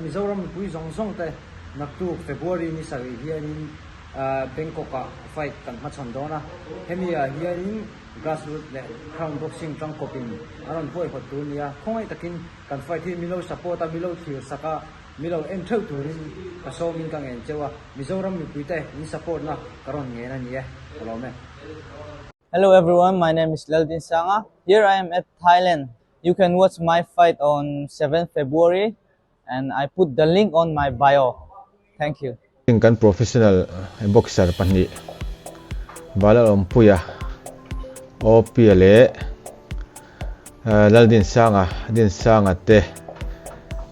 Mizoram mipui zawng zawng te naktuk February ni sarih hianin Bangkok ah fight kan hmachhawn dawn a, hemi ah hianin Grassroot leh Crown Boxing tangkawpin an rawn huaihawt tur nia, khawngaih takin kan fight hi milo support a, milo thlir sak a, milo en theuh turin ka sawmin ka ngen cheu a, Mizoram mipui te min support na ka rawn ngen a ni e, ka lawm e. Hello everyone, my name is Laldinsanga. Here I am at Thailand. You can watch my fight on 7 February and I put the link on my bio. Thank you. Kan professional boxer pahnih Valalawmpuia, Opia leh Laldinsanga, Dinsanga te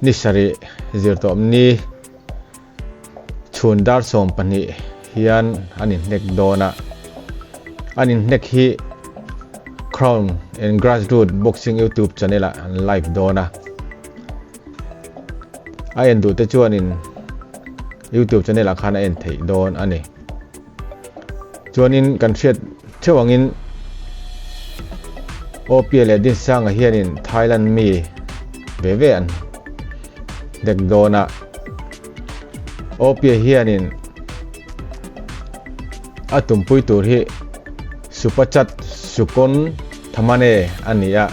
ni sarih zir tawh ni Chhun dar 12 hian an inhnek dawn a, an inhnek hi Crown and Grassroot Boxing YouTube channel ah an live dawn a, a en duh te chuanin YouTube channel ah khan a en theih dawn a ni. Chuanin kan hriat theuh angin Opia leh Dinsanga hianin Thailand mi ve ve an dek dawn a. Opia hianin a tumpui tur hi Supachat Sukon Thamane a ni a.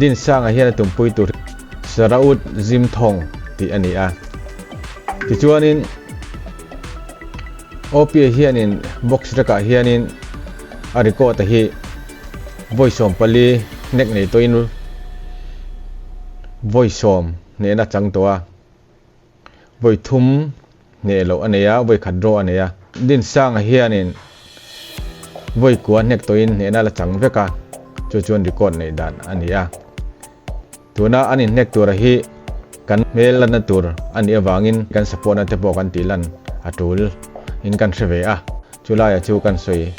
Dinsanga hian a tumpui tur hi Saraut Zimthong tih a ni a. Tichuanin. Opia hianin box rekah hianin a record a hi vawi 14 hnek nei tawhin vawi 10 hnehna chang tawh a, vawi 3 hneh loh a nei a, vawi 1 draw a nei a. Dinsanga hianin vawi 9 hnek tawhin hnehna la chang vek a, chu chuan record neih dan a ni a. Tuna an inhnek tura hi kan hmel lanna tur a nih avangin kan support na te pawh kan tih lan a tul in kan hre ve a, chulaiah chu kan sawi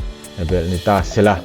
belh ni ta sela.